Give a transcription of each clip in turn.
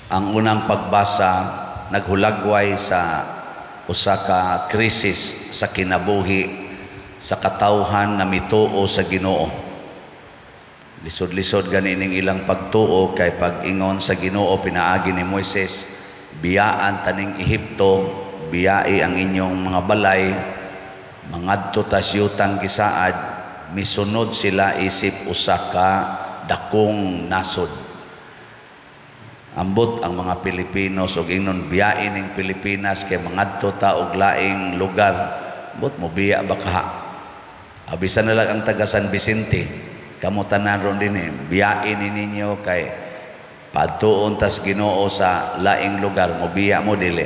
Ang unang pagbasa naghulagway sa usa ka krisis sa kinabuhi sa katawhan nga mituo sa Ginoo. Lisod-lisod gani ning ilang pagtuo kay pag-ingon sa Ginoo pinaagi ni Moises, biyaan taning Ehipto, biyai ang inyong mga balay, mangadto tas yutang gisaad, misunod sila isip usa ka dakong nasod. Ambot ang mga Pilipinos og ingnon biyain ning Pilipinas kay mangadto ta og laing lugar, ambot mo biya ba kaha? Abisan na lang ang taga San Vicente, kamo tanan ron dinhi, biyain ni ninyo kay padtuon tas Ginoo sa laing lugar, mo biya mo dili?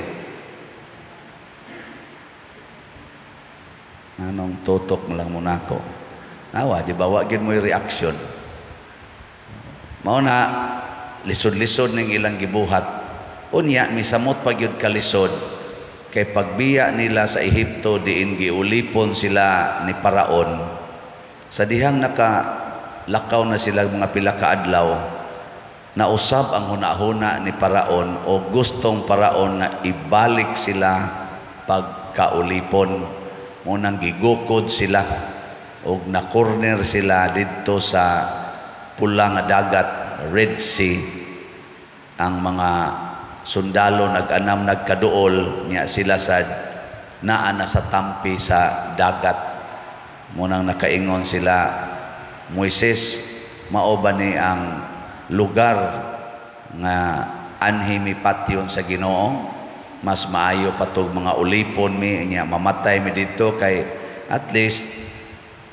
Anong tutok mo lang mo nako? Awa, di ba wa gyud mo'y reaction? Mao na lisod-lisod ning ilang gibuhat. Unya misamot pa gyud kalisod kay pagbiya nila sa Ehipto diin giulipon sila ni Paraon. Sa dihang nakalakaw na sila mga pila ka adlaw, nausab ang hunahuna ni Paraon o gustong Paraon nga ibalik sila pagkaulipon. Munang gigukod sila og na-corner sila didto sa pula nga dagat, Red Sea. Ang mga sundalo nag-anam nagkaduol niya sila sa naa na sa tampi sa dagat. Munang nakaingon sila, Moises, mao ba ni ang lugar nga anhi mipatyon sa Ginoo? Mas maayo patog mga ulipon mi niya mamatay mi didto kay at least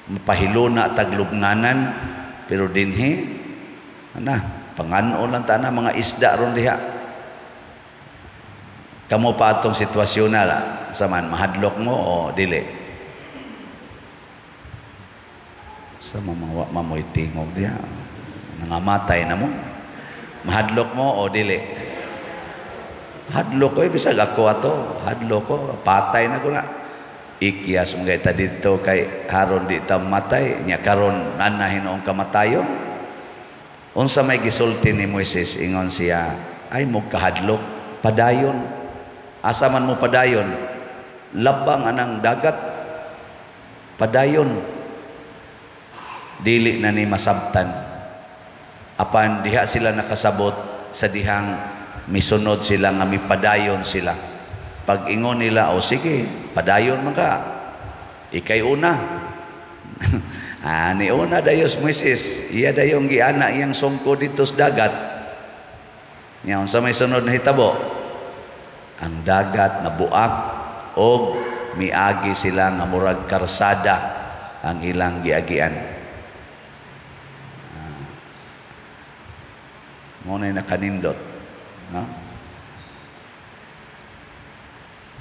mapahiluna taglubnganan, pero dinhi ana pangan-on lang ta na mga isda ron diha. Kamo pa atong sitwasyon na sa man mahadlok mo o dili? Sa mamawa mamoy tingog diha, nangamatay na mo. Mahadlok mo o dili? Hadlok ko, bisag ako ato, hadlok ko, patay na ko na. Ikyas mga ita dito kay haron di ta matay, nya karon nanahin ang kamatayon. Unsa may gisulti ni Moises, ingon siya, ay mo kahadlok, padayon. Asa man mo padayon? Labang anang dagat, padayon. Dili na ni masabtan. Apan diha sila nakasabot sa dihang misunod sila nga mipadayon sila. Pag ingon nila, o sige, padayon man ka. Ikay una. Ni una dayos Moises, iya dayong giana iyang sungko dito sa dagat. Nya unsa may sunod na hitabo? Ang dagat nabuak og miagi sila nga murag karsada ang ilang giagian. Mo na nakanindot, no?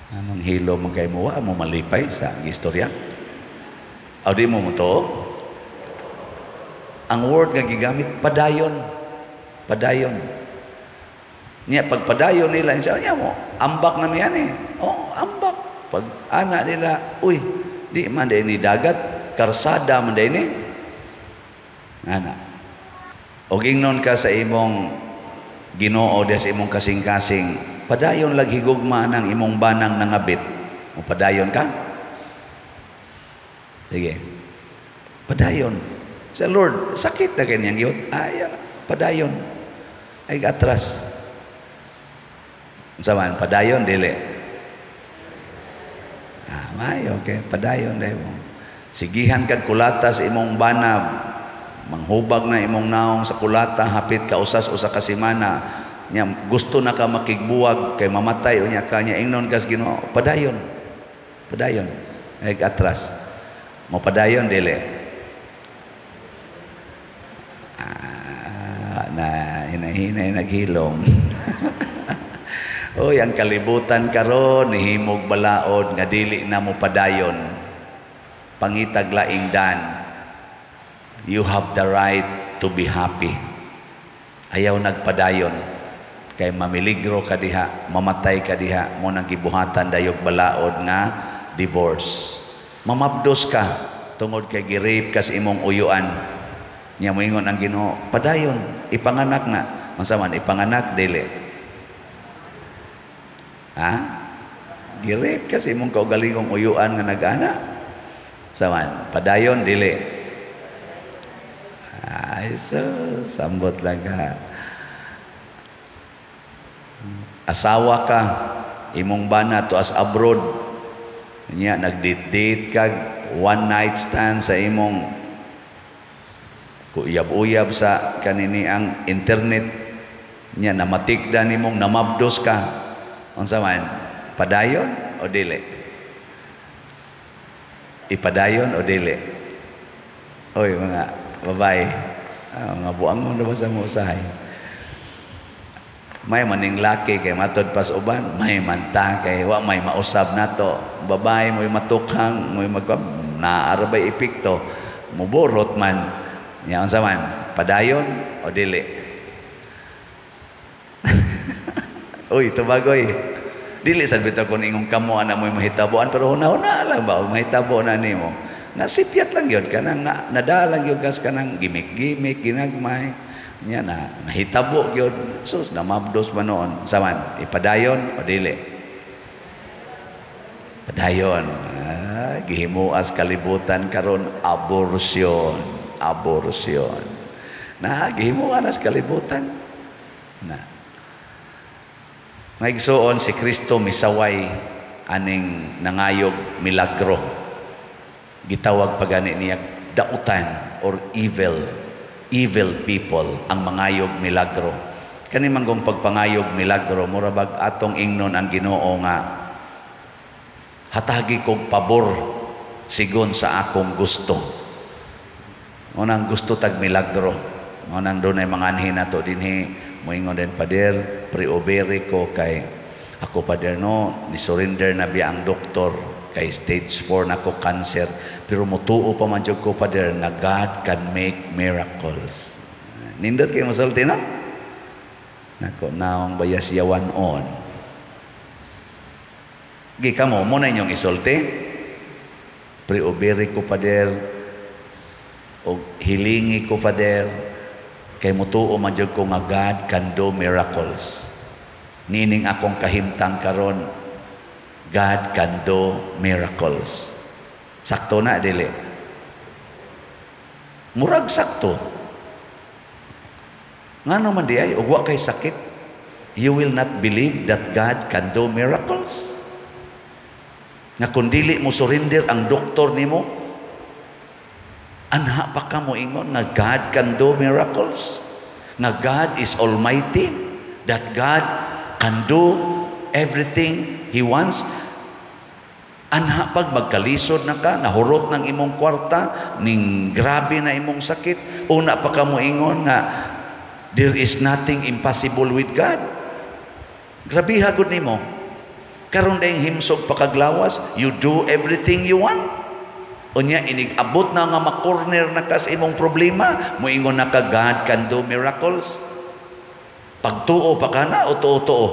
Anong hilo man kay mo, wa mo malipay sa istorya? O di mo mo? Ang word nga gigamit, padayon. Padayon. Niya pagpadayon nila, siya niya mo, ambak na miyan eh. Oh, ambak. Pag anak nila, uy, di man din ni dagat, karsada man din ni. Ana. Og ingnon ka sa imong Ginoo des imong kasing-kasing, padayon lag higugma ng imong banang nangabit. O padayon ka? Sige. Padayon. Sa Lord, sakit na kanyang yun. Ay, padayon. Ay, atras. Unsa man, padayon, dili. Ah, may, okay. Padayon, dahil mo. Sigihan kag kulata sa imong bana, manghubag na imong naong sa kulata, hapit ka usas usa ka semana. Nya gusto na ka makigbuwag kay mamatay unya ka nya ingnon kas Ginoo, padayon. Padayon. Ay atras. Mo padayon dili. Ah, na hinahinay naghilom. Oy, ang kalibutan karon nihimog balaod nga dili na mo padayon. Pangitag laing dan. You have the right to be happy. Ayaw nagpadayon. Kay mamiligro ka diha, mamatay ka diha, mo nang gibuhatan dayog balaod nga divorce. Mamabdos ka tungod kay gi-rape ka sa imong uyuan. Nya moingon ang Ginoo, padayon, ipanganak na. Unsa man ipanganak dili? Ha? Gi-rape kasi imong kaugalingong uyuan nga nag-ana. Saman, padayon, dili? Ay, so, sambot lang ka. Asawa ka, imong bana tuas abroad. Nya nag-date ka, one night stand sa imong uyab-uyab sa kanini ang internet nya, namatikda nimong namabdos ka. Unsa man, padayon o dili? Ipadayon o dili? Oy, mga babae, ah, mga buangon na ba sa mo usahay? May maning laki kay matod pas uban, may manta kay wa may mausab nato. Babae mo'y matukhang, mo'y mag naarabay epekto, muborot man. Nya unsa man, padayon o dili? Uy, tubagoy. Dili sad bitaw kun ingong kamo ana mo'y mahitabuan, pero huna-huna lang ba mahitabo na nimo. Nasipyat lang yun kanang na, nadalang yun kas kanang gimik-gimik ginagmay nya na nahitabo gyud, sus, namabdos man noon. Saman, ipadayon o dili? Padayon. Ah, gihimuas kalibutan karon abortion, abortion na gihimuan as kalibutan na. Mga, si Kristo misaway aning nangayog milagro. Gitawag pa gani niya dautan or evil, evil people ang mangayog milagro. Kani manggong pagpangayog milagro, mura bag atong ingnon ang Ginoo nga hatagi kog pabor sigon sa akong gusto. Unang gusto tag milagro. Unang dunay mga anhin nato dinhi moingon din, "Pader, pre-ovary ko kay ako, pader, no, ni surrender na biya ang doktor kay stage 4 na ko cancer, pero mutuo pa man jud ko, pader, nga God can make miracles." Nindot kay mosulti, no? Nako, naong bayas yawan on. Gi kamo mo na inyong isulti? "Pre-ovary ko, pader, o hilingi ko, pader, kay mutuo man jud ko nga God can do miracles. Nining akong kahimtang karon, God can do miracles." Sakto na, dili? Murag sakto. Ngano man di ay ug wa kay sakit, you will not believe that God can do miracles? Nga kung dili mo surrender ang doktor nimo, anha pa ka mo ingon nga God can do miracles? Nga God is almighty? That God can do everything He wants? Anha pag magkalisod na ka, nahurot ng imong kwarta, ning grabe na imong sakit, una pa ka mo ingon nga there is nothing impossible with God? Grabe gud nimo. Karon dayong himsog pakaglawas, you do everything you want. Unya inig-abot na nga ma-corner na ka sa imong problema, moingon na ka God can do miracles. Pagtuo pa ka na o tuo-tuo?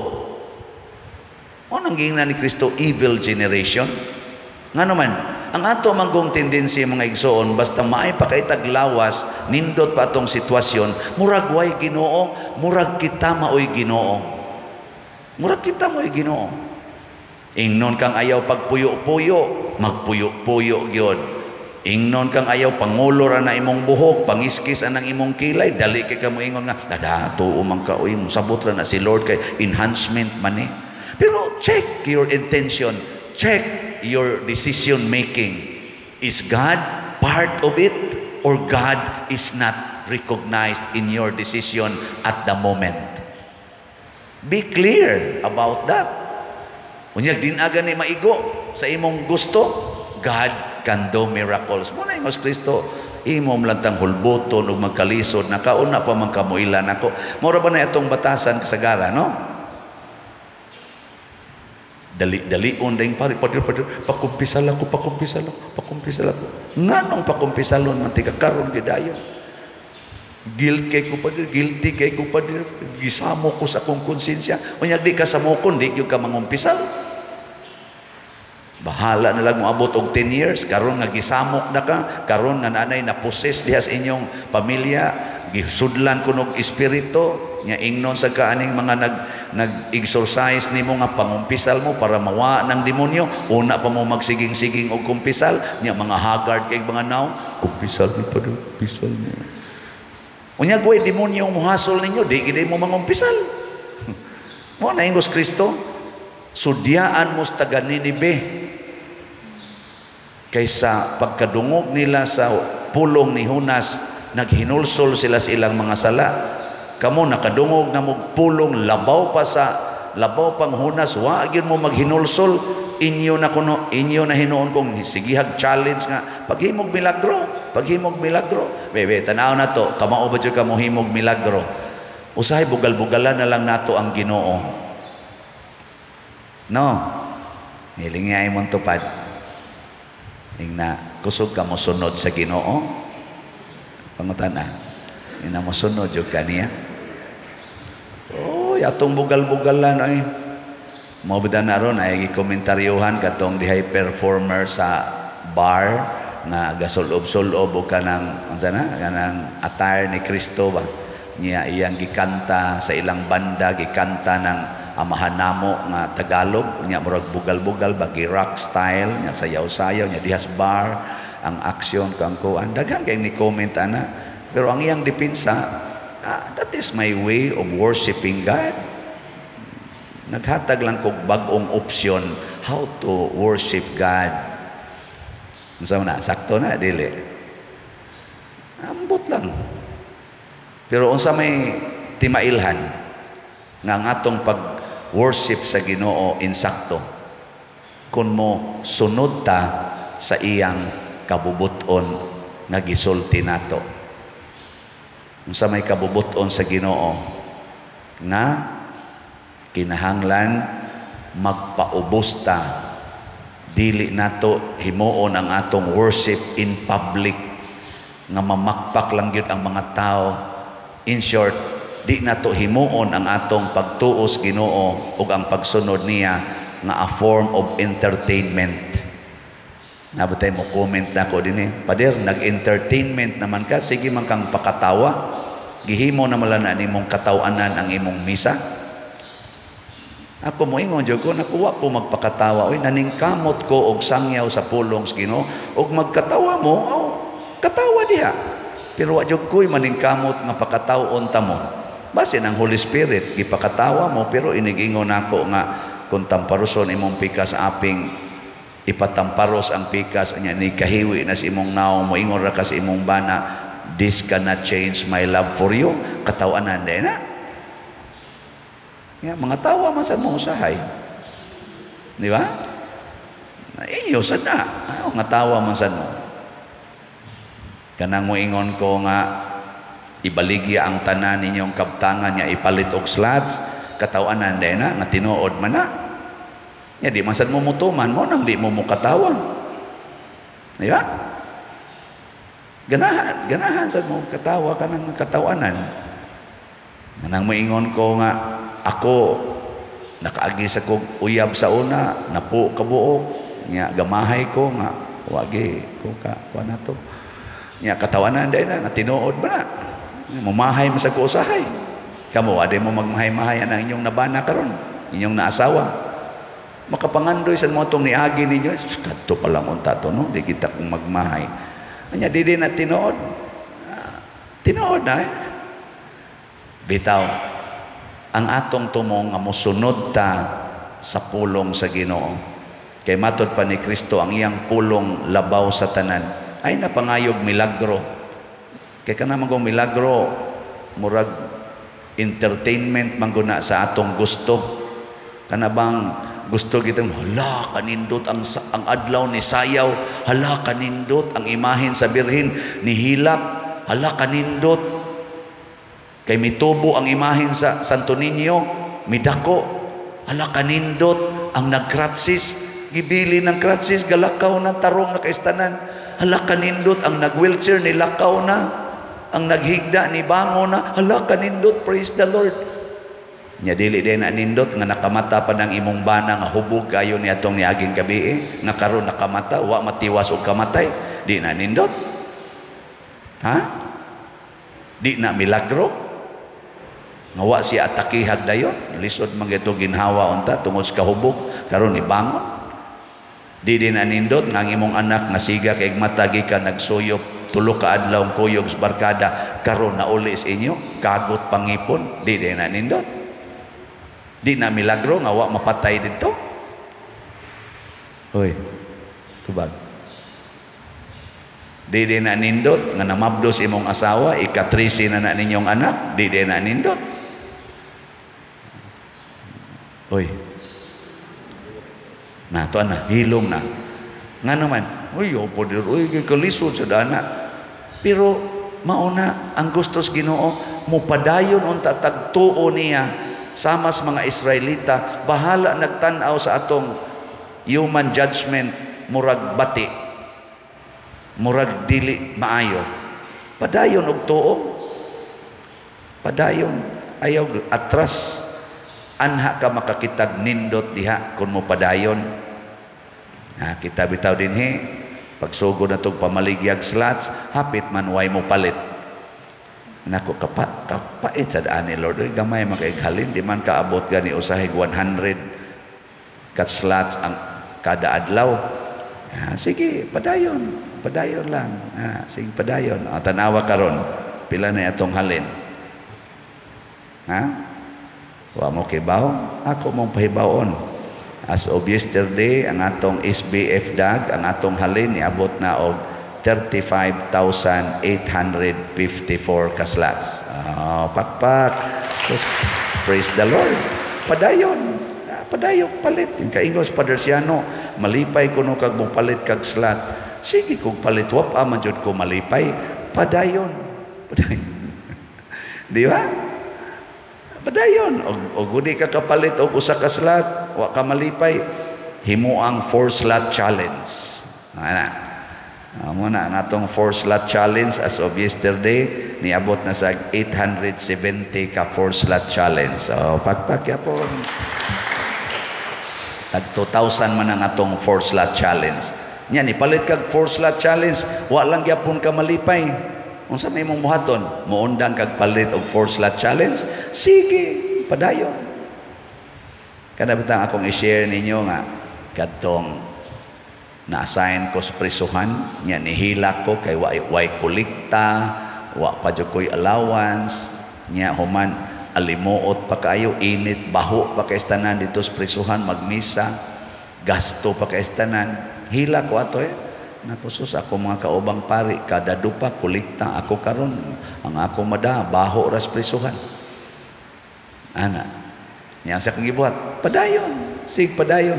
O nang giingnan ni Kristo, evil generation. Nga naman, ang ato manggong tendency, mga igsoon, basta maay pa kay taglawas, nindot pa atong sitwasyon, murag way Ginoo, murag kita maoy Ginoo. Murag kita maoy Ginoo. Ingnon kang ayaw pagpuyo-puyo, magpuyo-puyo gyud. Ingnon kang ayaw pangulor na imong buhok, pangiskis anang imong kilay, dali kay ka moingon nga, "Dadato man ka, uy, musabot ra na si Lord kay enhancement man eh." Pero check your intention, check your decision making. Is God part of it or God is not recognized in your decision at the moment? Be clear about that. Unyag din aga ni maigo sa imong gusto, God can do miracles. Mo na ingos Kristo, imo lantang hulboton ug magkalisod na kauna pa man kamuilan ako. Mura ba na itong batasan kasagara, no? Dali-dalion ding pare, "Pader, pader, pakumpisal ako, pakumpisal ako, pakumpisal ako." Nganong pakumpisalon man tika karon gidayon? "Guilt kay ko, pader, guilty kay ko, pader, gisamo ko sa akong konsensya." Unyag di ka samokon, di gyud ka mangumpisal. Bahala na lang moabot og 10 years karon nga gisamok na ka, karon nga nanay na possess diha sa inyong pamilya, gisudlan kunog espiritu. Nya ingnon sa kaaning mga nag-exorcise nimo nga pangumpisal mo para mawa ng demonyo, una pa mo magsiging-siging og kumpisal, nya mga haggard kay mga naong, kumpisal ni pa, kumpisal ni. Unya ko'y demonyo muhasol ninyo, di gid mo mangumpisal. Mo na ingos Kristo, sudyaan mo sa taga Ninibe kaysa pagkadungog nila sa pulong ni Jonas, naghinulsol sila sa ilang mga sala. Kamo nakadungog na mo pulong labaw pa sa labaw pang Jonas, wa gyud mo maghinulsol. Inyo na kuno, inyo na hinuon kong sigihag challenge nga paghimog milagro, paghimog milagro. Bebe, tanaw na to, kamao ba jud ka mohimog milagro? Usahay bugal-bugalan na lang nato ang Ginoo. No. Hiling imong tupad. Ingna, kusog ka mo sunod sa Ginoo? Pangutan na. Ina mo sunod jud ka niya. Oh, atong bugal-bugalan ay. Mao bitaw na ron ay gikomentaryohan katong dihay performer sa bar nga gasulob-sulob og kanang unsa na kanang attire ni Kristo ba niya, iyang gikanta sa ilang banda, gikanta ng Amahan Namo nga Tagalog, nya murag bugal-bugal bagi rock style nya, sayaw-sayaw nya dihas bar ang aksyon kang kuan. Daghan kay ni comment ana, pero ang iyang depensa, "Ah, that is my way of worshiping God. Naghatag lang kog bag-ong option how to worship God." Unsa man na? Sakto na dili? Ambot lang. Pero unsa may timailhan nga ang atong pag worship sa Ginoo insakto? Kung mo sunod ta sa iyang kabubuton nga gisulti nato. Unsa may kabubuton sa Ginoo? Nga kinahanglan magpaubos ta, dili nato himuon ang atong worship in public nga mamakpak lang gyud ang mga tao. In short, di nato himuon ang atong pagtuos Ginoo ug ang pagsunod niya nga a form of entertainment. Nabatay mo comment na ko din eh. "Pader, nag-entertainment naman ka, sige man kang pakatawa. Gihimo na mala na nimong katawanan ang imong misa." Ako moingon jud ko, nakuha ko magpakatawa. Oy, naningkamot ko og sangyaw sa pulong sa Ginoo, og magkatawa mo, aw, katawa diha. Pero wa jud ko'y maningkamot nga pakatawon ta mo. Basin ang Holy Spirit gipakatawa mo, pero inigingon nako nga kung tamparoson imong pikas aping ipatamparos ang pikas anya ni kahiwi na sa imong naong, moingon ra ka sa imong bana, "This cannot change my love for you." Katawanan din na ya, mga tawa man sad mo usahay, di ba? Iyo sad na nga tawa man sad mo. Kanang moingon ko nga ibaligya ang tanan ninyong kabtangan nga ipalit og slots, katawanan din na nga tinuod man na. Ya, di man sad mo mutuman mo nang di mo mukatawa. Di ba? Ganahan, ganahan sad mo katawa ka ng katawanan. Nang moingon ko nga ako nakaagi sa kog uyab sa una, napo kabuok, nya gamahay ko nga wagi ko ka kuan na to. Nya katawanan dai na nga tinuod ba na. Mumahay man sa ko usahay. Kamo ade mo magmahay-mahay ang inyong nabana karon, inyong naasawa. Makapangandoy sa mga itong niagi ninyo, sus, kadto pa lang unta to, no? Di kita kung magmahay. Anya, di din na tinuod. Ah, tinuod na eh. Bitaw, ang atong tumong nga mosunod ta sa pulong sa Ginoo. Kay matod pa ni Kristo, ang iyang pulong labaw sa tanan. Ay napangayog milagro. Kay kana man kong milagro, murag entertainment man guna sa atong gusto. Kana bang gusto kitang hala kanindot ang adlaw ni sayaw, hala kanindot ang imahen sa Birhen ni hilak, hala kanindot kay mitubo ang imahen sa Santo Niño, midako, hala kanindot ang nagkratsis, gibili ng kratsis, galakaw na tarong nakaistanan, hala kanindot ang nag-wheelchair, nilakaw na, ang naghigda ni bango na, hala kanindot, praise the Lord. Nya dili din na nindot nga nakamata pa ng imong bana nga hubog kayo ni atong niaging gabi eh, nga karon nakamata, wa matiwas og kamatay, di na nindot. Ha? Di na milagro? Nga wa siya atakihag dayon, lisod man ito ginhawa unta tungod sa kahubog, karon ibangon. Di din anindot nga ang imong anak nga siga kay mata gikan nagsuyop tulo ka adlaw kuyog sa barkada, karon nauli sa inyo, kagot pangipon, di din anindot. Di na milagro nga wa mapatay didto. Hoy, tubag. Di din na nindot nga namabdos imong asawa, ika-13 na na ninyong anak, di din na nindot. Hoy. Na to na, hilom na. Nga naman, uy, opo dir, uy, kalisod sa dana. Pero mauna ang gustos Ginoo, mupadayon unta tagtuo niya sama sa mga Israelita, bahala nagtan-aw sa atong human judgment, murag bati, murag dili maayo. Padayon og tuo, padayon, ayaw atras. Anha ka makakitag nindot diha kung mo padayon. Ha, kita bitaw dinhi pagsugod na tog pamaligyag slots, hapit man way mo palit. Nako, kapait sa daan ni Lord. Uy, gamay makaighalin, di man kaabot gani usahay 100 kat slots ang kada adlaw. Ha, sige, padayon, padayon lang. Ha, sige, padayon. O, tanawa karon, pila na atong halin? Ha? Wa mo kibaw? Ako mong pahibawon. As of yesterday, ang atong SBF DAG, ang atong halin, niabot na og 35,854 ka slots. Oh, pakpak. So, praise the Lord. Padayon. Padayon, palit. Kaingos Padre Siano, malipay kuno kag mopalit kag slot. Sige kog palit, wap man jud ko malipay. Padayon. Padayon. Di ba? Padayon. Og di ka kapalit og usa ka slot, wa ka malipay, himo ang 4 slot challenge. Ana. Amo na ang atong 4 slot challenge as of yesterday, niabot na sa 870 ka 4 slot challenge. So pakpak yapon. Tag 2,000 man ang atong 4 slot challenge. Nya ni palit kag 4 slot challenge, wa lang gyapon ka malipay. Unsa may imong buhaton? Moundang kag palit og 4 slot challenge? Sige, padayon. Kada bitang akong i-share ninyo nga kadtong na-assign ko sa prisuhan, nya nihilak ko kay way kolekta, wa pa jud ko'y allowance, nya human alimuot pa kayo, init, baho pa kay tanan dito sa prisuhan, magmisa, gasto pa kay tanan. Hila ko ato eh. Naku sus, ako mga kaubang pari, kada dupa, kolekta, ako karon ang ako mada, baho ras prisuhan. Ana, niya sa akong gibuhat, padayon, sig padayon.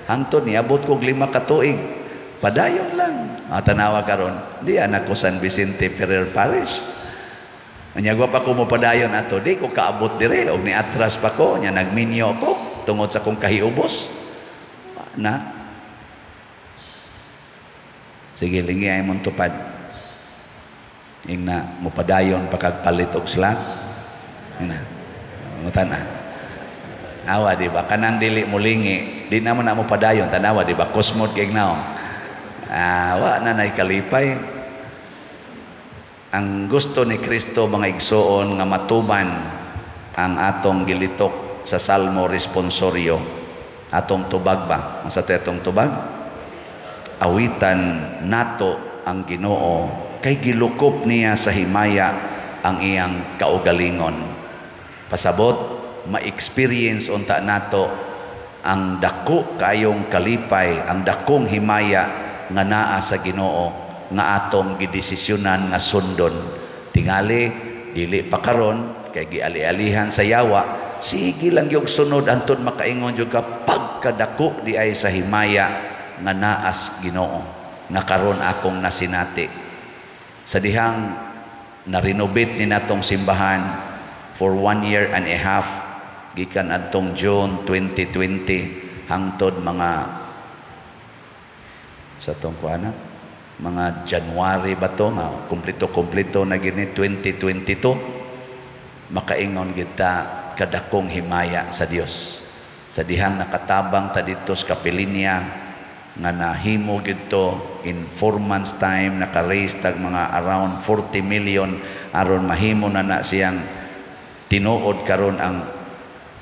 Hangtod niabot kog 5 ka tuig, padayon lang. Tanawa karon, di anak ko San Vicente Ferrer Parish. Anya pa ko mo padayon ato, di ko kaabot dire og niatras pa ko, nya nagminyo ko tungod sa akong kahiubos. Na. Sige, lingi ay mong tupad. Ingna mopadayon pa kag palit og slot. Ingna. Ngutan na. Awa di ba kanang dili molingi, di naman na mo padayon, tanawa di ba kusmod kay naong. Awa na nay kalipay. Ang gusto ni Kristo mga igsoon nga matuman ang atong gilitok sa Salmo responsorio. Atong tubag ba? Unsa tay atong tubag? Awitan nato ang Ginoo kay gilukop niya sa himaya ang iyang kaugalingon. Pasabot, ma-experience unta nato ang dako kayong kalipay, ang dakong himaya nga naa sa Ginoo nga atong gidesisyonan nga sundon. Tingali dili pa karon kay giali-alihan sa yawa, sige lang yung sunod anton makaingon jud ka pagkadako di ay sa himaya nga naas Ginoo nga karon akong nasinati. Sa dihang na-renovate ni natong simbahan for 1 year and a half gikan adtong June 2020 hangtod mga sa tong kuana mga January ba to nga kumpleto-kumpleto na gini 2022, makaingon kita kadakong himaya sa Dios. Sa dihang nakatabang ta didto sa kapilinya nga nahimo gidto in 4 months time, naka-raise tag mga around 40 million aron mahimo na na siyang Tinuod karon ang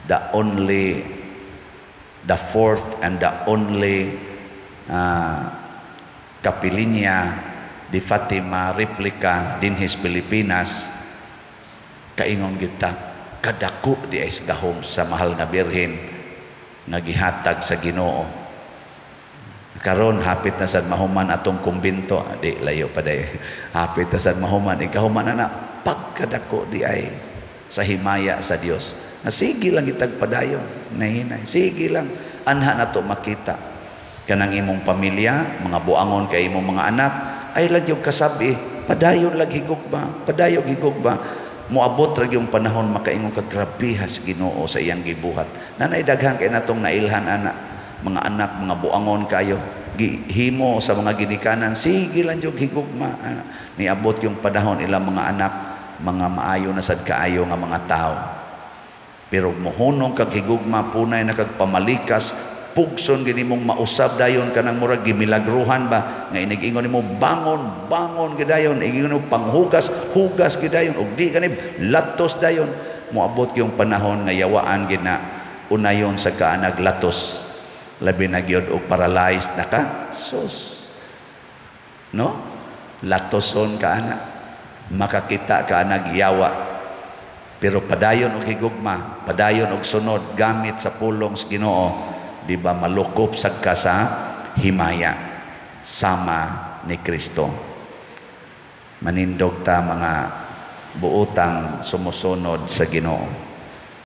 the only, the fourth and the only Kapilinya di Fatima replica dinhis Pilipinas. Kaingon kita, kadako di ay gahom sa Mahal nga Birhen nga gihatag sa Ginoo. Karon hapit na sad mahuman atong kumbinto, di layo pa day. Hapit na sad mahuman, ikahuman na na pagkadako di ay sa himaya sa Dios. Na sige lang itag padayon, nahinay. Sige lang anha nato makita kanang imong pamilya, mga buangon kay imong mga anak, ay lagi yung kasabi, padayon lang higugma, padayon higugma. Moabot ra yung panahon makaingon ka, "Grabehas Ginoo sa iyang gibuhat." Nanay daghan kay natong nailhan ana, mga anak, mga buangon kayo, gihimo sa mga ginikanan, sige lang jud higugma ana. Niabot yung panahon ilang mga anak mga maayo na sad kaayo nga mga tao. Pero mohunong kag higugma, punay na kag pamalikas, pugson gini mong mausab dayon, kanang murag gimilagruhan ba nga inig-ingon nimo, "Bangon, bangon gidayon." Ingon nimo, "Panghugas, hugas gidayon." Ug di kani latos dayon. Moabot yung panahon nga yawaan gina unayon sa kaanag latos, labi na gyud og paralyzed na ka, sus, no, latoson ka ana, makakita ka anag yawa. Pero padayon og higugma, padayon og sunod gamit sa pulong sa Ginoo, di ba malukop sad ka sa himaya sama ni Kristo? Manindog ta, mga buotang sumusunod sa Ginoo.